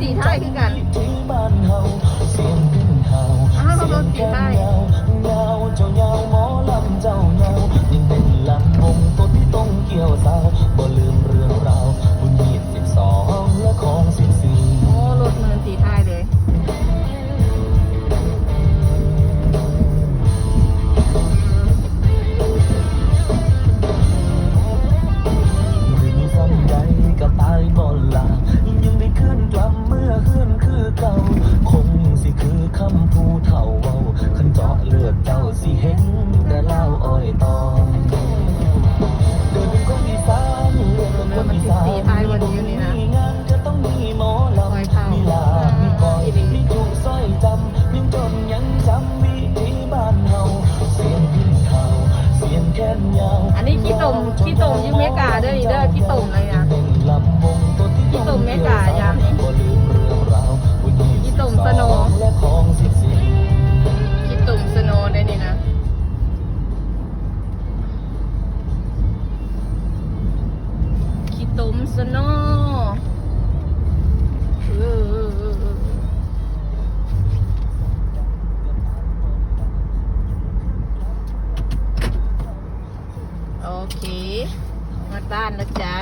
ສີໄທຄືກັນ ທີ່ບ້ານເຮົາ ສຽງດິນເຮົາ ອ້າວ ສຽງແຄນຍາວ ຍາວເຈົ້າຍາວ ໝໍລຳເຈົ້າຍາວ ຍິ່ງເປັນລຳວົງໂຕທີ່ຕ້ອງກ່ຽວສາວ ບໍ່ລືມເລື່ອງລາວ ບຸນຮີດສິບສອງ ແລະ ຂອງສິບສີ່ ໂອ້ ລົດເມີນສີໄທເດ້. ຄືມີສ່ຳໃດກໍຕາຍບໍ່ລະ ຍັງໄດ້ຄືນກັບເມືອເຮືອນຄືເກົ່າ ຄົງຊິຄືຄຳຜູ້ເຖົ້າເວົ້າ ຄັນເຈາະເລືອດເຈົ້າຊິເຫັນແຕ່ລາວອ້ອຍຕ້ອງ ເກີດເປັນຄົນອີສານ ເລືອດເປັນຄົນອີສານ ມີບຸນມີງານ ຈະຕ້ອງມີໝໍລຳ ມີລາບມີກ້ອຍ ມີຈຸຊອຍຈຳ ຍັງຈົນຍັງຈຳວິຖີບ້ານເຮົາ ສຽງດິນເຮົາ ສຽງແຄນຍາວ ອັນນີ້ຂີ້ຕົມ ຂີ້ຕົມຢູ່ເມກາເດີ ນີ້ເດີ ຂີ້ຕົມເລີຍນະ ຂີ້ຕົມເມກາຢ່າງນີ້ ຂີ້ຕົມສະໂນ ຂີ້ຕົມສະໂນເດ້ນີ້ນະ. ຂີ້ຕົມສະໂນ ເອີ ໂອເຄ ຮອດບ້ານແລ້ວຈ້າ.